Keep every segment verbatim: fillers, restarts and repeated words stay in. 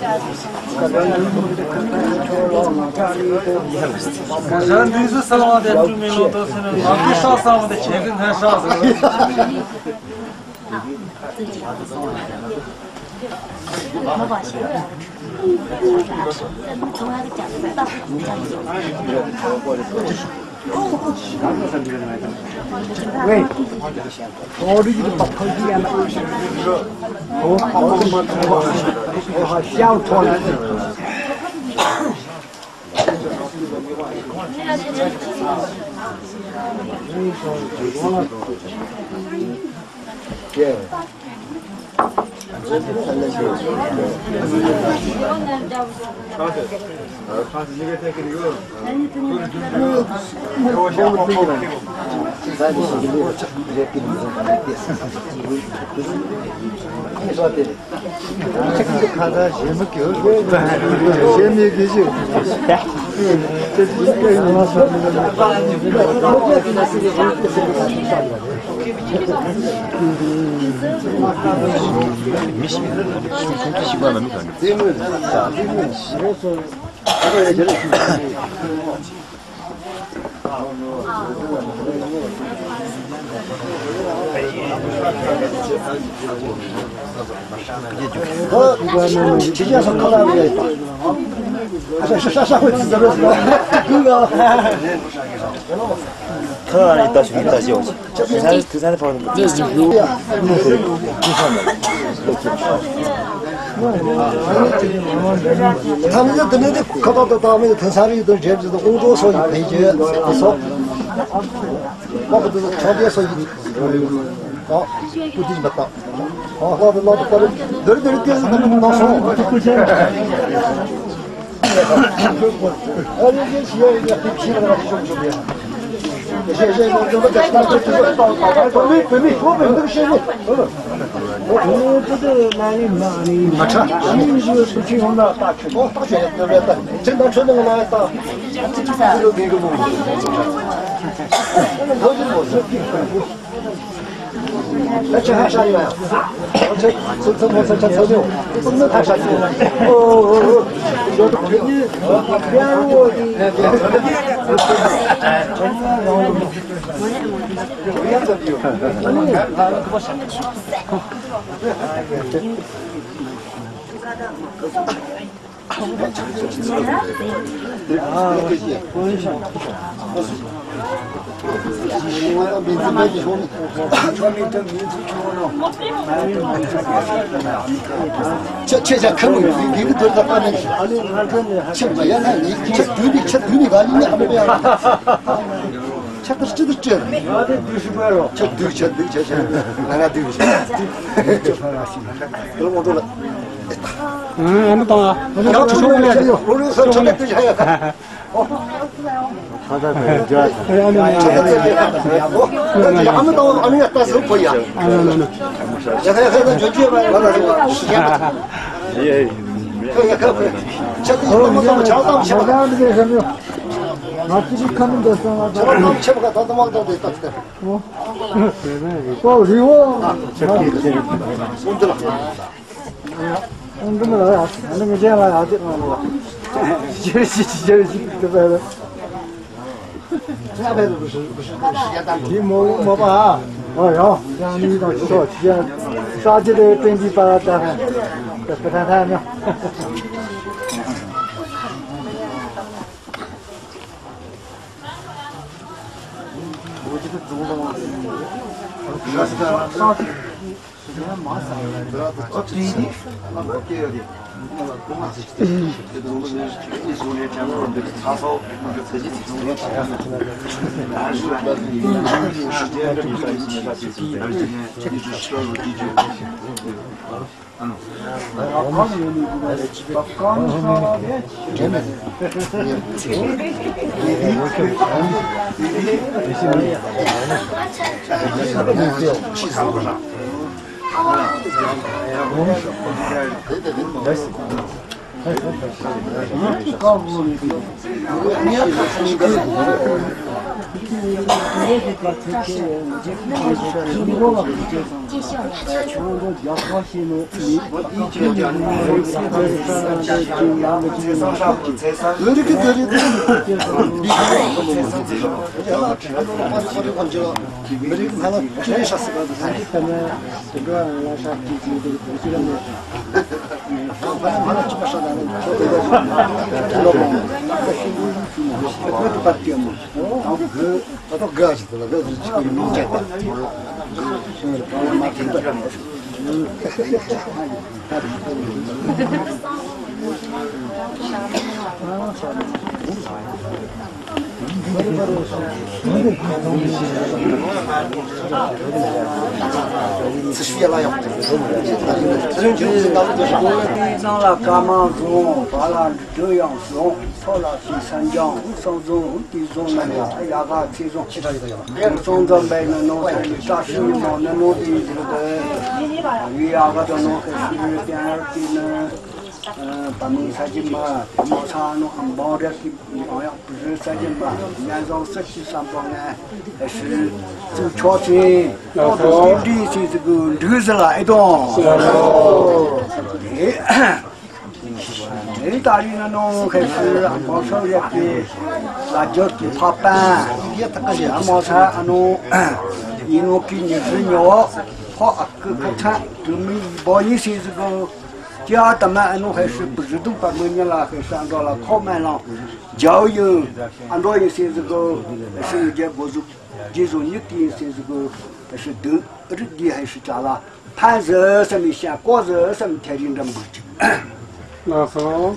ག་ཞར་འདུས་སུ་གསང་བ་དེ་སྤྲུལ་མི་ལོ་ཏོག་སེ་ནི་ང་ཚོའི་ཧྲག་གསང་བ་དེ་བྱེད་ཀྱི་ངན་ཧྲག་ཟེར། ཁ་ལ་ནི་ད་ཞུ་ནི་ད་ཞུ། དུས་ཚོད་དུས་ཚོད་ཕོག་ཐམས་ཅད་དེ་ནས་ཁ་བཏགས་དང་བཏགས་མེད་དེང་སང་རིག་དང་འབྲེལ་གྱི་དབང་གྲོགས་སོགས་ཀྱི་བེད་སྤྱོད་སོགས། ཨོ་ཁོ་དེ་ཚོ་ཕྱོགས་འདས་སོགས་ཀྱི་ཨོ་པུ་ཏི་མ་བཏགས། ཨོ་ལྷག་ཏུ་ལྷག་ཏུ་པར་དོར་དོར་སྐད་ཟེར་དང་མི་གནང་སོང་། ཨ་རེ་རེ་ཞིག་ཡ་ཡ་ཏི་ཕྱི་ལ་ཤོག་ཤོག་ཡ། ཁྱེད་ཁྱེད་ཅག་ཁམས་ངེས་ཀྱི་དོར་ད་པ་ནས་ཁྱེད་མ་ཡ་ན་ནི་ཁྱེད་དུས་ནི་ཁྱེད་དུས་ནི་ག་ནི་ཨ་མ་ཡ། ཁྱེད་ལྟར་ཅི་ལྟར་སྤྲད། ཁྱེད་དུས་ཁྱེད་དུས་ཁྱེད་ཁྱེད་ང་ང་དུས་ཁྱེད་ཁྱེད་ལ་ངོ་ཐོག་ལ། ཨ་ནི་དང་ཡང་ཁྱོད་ཁྱོད་ལ་ཡོད། ཁྱོད་ཁྱོད་ལ་དུས་ཁྱེད་ཡ། དེའི་ནང་ལ་བཀའ་མང་བཟུང་བ་ལ་འདྲི་ཡང་བཟུང་ཚོ་ལ་ཞིག་སན་ཀྱང་སང་བཟུང་དེ་བཟུང་ན་ཡ་ཡ་ག་ཚེ་བཟུང་སོང་ཙམ་པས་ནི་ནོ་ས་ནི་བཀྲ་ཤིས་ཉི་མ་ནི་ནོ་དེ་ཡིན་ཟེར་གི་ཡི་ཡ་ག་དང་ནོ་ཁ་ཤི་ཏན་ཡར་གྱི་ནི། བ་མིན་ས་ཀྱི་མ་དེ་མོ་ས་ནོ་ཨམ་བང་རེག་གི་ཡང་ཡང་བུ་རི་ས་ཀྱི་མ་ཉན་བཟང་སི་ཀྱི་བསམ་པ་ངན་ཧེ་ཧྲི་ཙུ་ཆོག་ཅིང་ཏོག་ཏུ་སི་འདྲི་སི་ཙི་གུ་འདྲུ་ཟི་ལ་ཨེ་དོང་། དེ་ད་རིང་ནོ་ཧེ་ཧྲི་ཨམ་བང་ཤོ་རེག་གི་ལ་ཇོ་གི་ཕ་པན་ཨ་མོ་ས་ཨ་ནོ་ཡིན་ནོ་གི་ཉི་ཧྲི་ཉོ་ཕོ་ཨ་ཀི་ཁ་ཐན་དུ་མི་བོ་ཉི་སི་ཙི་གུ། ཀྱ་ད་མ་ཨ་ནུ་ཧེ་ཧྲི་པུ་རི་དུ་པ་མི་ཉི་ལ་ཧེ་ཧྲི་ཨ་འགྲོ་ལ་ཁོ་མེ་ལང་རྒྱའུ་ཡུ་ཨ་འགྲོ་ཡི་སེ་ཟི་གོ་ཧེ་ཧྲི་ཡུ་རྒྱ་གོ་ཟུག་རྗེ་ཟུ་ཉི་ཏི་ཡི་སེ་ཟི་གོ་ཧེ་ཧྲི་དུ་རི་དི་ཧེ་ཧྲི་ཅ་ལ་ཕན་ཟི་སམ་མི་ཤ་ཀོ་ཟི་སམ་ཐེ་རི་འགྲམ་གུ་ཅི། ལགས་སོ།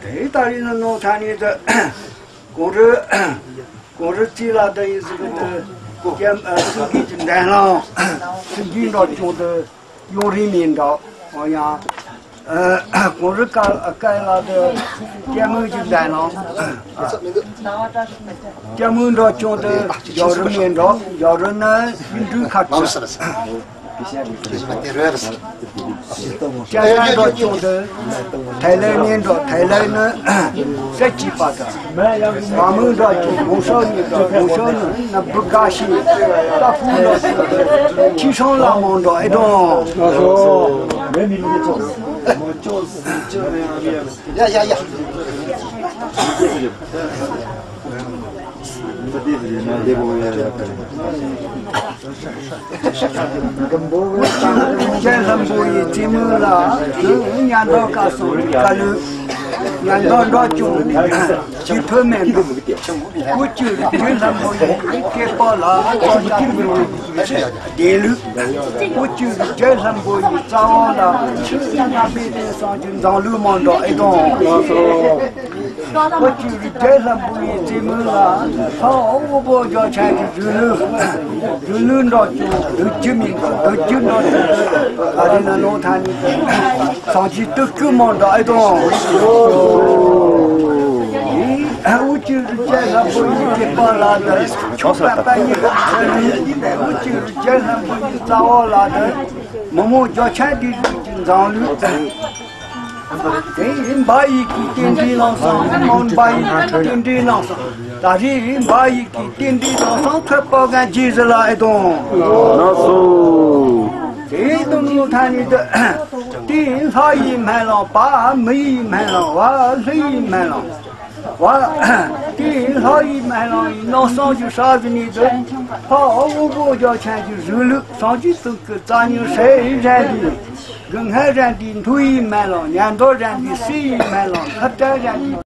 དེ་ད་རི་ནི་ནོ་ཐ་ནི་ཟི་གོང་རི་གོང་རི་ཙི་ལ་ད་ཡི་ཟི་གོ་དུ་ཀྱམ་སུ་གི་ཅི་འདན་ལང་སུ་གི་འགྲོ་ཅུང་དུ། ཡོང་རིན་མིན་འདྲ། འོ་ཡང་། གོང་རི་ཀ་ཀ་ལ་དེ་སྐྱ་མོའི་གི་འདྲ་ནང་། སྐྱ་མོའི་འདྲ་ཅུང་དེ་ཡོང་རིན་མིན་འདྲ། ཡོང་རིན་ནི་ཡིན་འདྲུ་ཁ་ཆུ། སྐྱ་ཡང་འདྲ་ཅུང་དེ་ཐའི་ལེན་ནི་འདྲ། ཐའི་ལེན་ནི་ས་གཅིག་པ་དང་། བ་མོའི་འདྲ་ཅུང་མོ་ཤོ་ནི་འདྲ། མོ་ཤོ་ནི་ན་བུ་ག་ཤི། ཏ་ཕུ་འདྲ་ཅུང་དེ་ཁྱི་སྲང་ལ་མོ་འདྲ་ཨེ་དང་། ཡ་ཡ་ཡ། ཅན་ལྷམ་པོ་ཡི་རྩེ་མོ་ལ་ཉ་མདོག་དཀར་སོང་དཀར་ལུས། ཉ་མདོག་འདྲ་ཅུང་ཅི་ཐོན་མེད་འདུག། དབུ་ཁྱུད་རྒྱུད་ལྷམ་པོ་ཡི་སྐེད་པ་ལ་ཙོག་ཡ་ལྡེ་ལུས། དབུ་ཁྱུད་རྒྱལ་ལྷམ་པོ་ཡི་རྩ་བ་ལ་ཆུ་སྣ་མི་ལྡན་སངས་རྒྱས་འཛམ་གླིང་མ་འདྲ་ཨེ་དང་། དབུ་ཁྱུད་རྒྱལ་ལྷམ་པོ་ཡི་རྩེ་མོ་ལ་ཕ་དབུ་པོ་རྒྱ་ཆེན་གྱི་རུ་ལུ་རུ་ལུ་འདྲ་ཅུང་རྡོ་རྒྱུ་མིན་འདྲ་རྡོ་རྒྱུ་འདྲ་ཅུང་ཨ་རི་ན་ནོ་ཐ་ནི་སངས་རྒྱས་སྟོབས་སྐུ་མ་འདྲ་ཨེ་དང་། དབུ་ཁྱུད་རྒྱལ་ལྷམ་པོ་ཡི་སྐེད་པ་ལ་དེ་ཆོག་པ་པ་ཉི་ཁ་ཆ་ནི། དབུ་ཁྱུད་རྒྱལ་ལྷམ་པོ་ཡི་རྩ་བ་ལ་དེ་མི་མོ་རྒྱ་ཆེན་དེ་རིགས་ཀྱི་འཛམ་གླིང་། དེ་ཡིན་པ་ཡིག་གི་རྟེན་འབྲེལ་ལམ་སང་མོན་པ་ཡིག་གི་རྟེན་འབྲེལ་ལམ་སང་། ད་རེས་ཡིན་པ་ཡིག་གི་རྟེན་འབྲེལ་ལམ་སང་ཐོད་པ་གན་རྗེས་ཟི་ལ་ཨེ་དང་། ལགས་སོ། དེ་དང་ངོ་ཐ་ནི་དུ། དེ་ལྷ་ཡི་སྨན་ལམ་པ་མི་ཡི་སྨན་ལམ་བ་ལྷ་ཡི་སྨན་ལམ། བ། དེ་ལྷ་ཡི་སྨན་ལམ་ཡི་ནང་གསང་གི་ཧྲ་ཟི་ནི་དུ། ཕ་དབུ་པོ་རྒྱ་ཆེན་གྱི་རུ་ལུགས་སངས་རྒྱས་ཚུལ་གྱི་རྩ་ཉུང་སྲས་ཡི་རན་དི། དགུ་ངན་རན་དི་མཐུ་ཡི་སྨན་ལམ་ཉན་རྡོ་རན་དི་སྲི་ཡི་སྨན་ལམ་ཁ་བྲལ་རན་དི།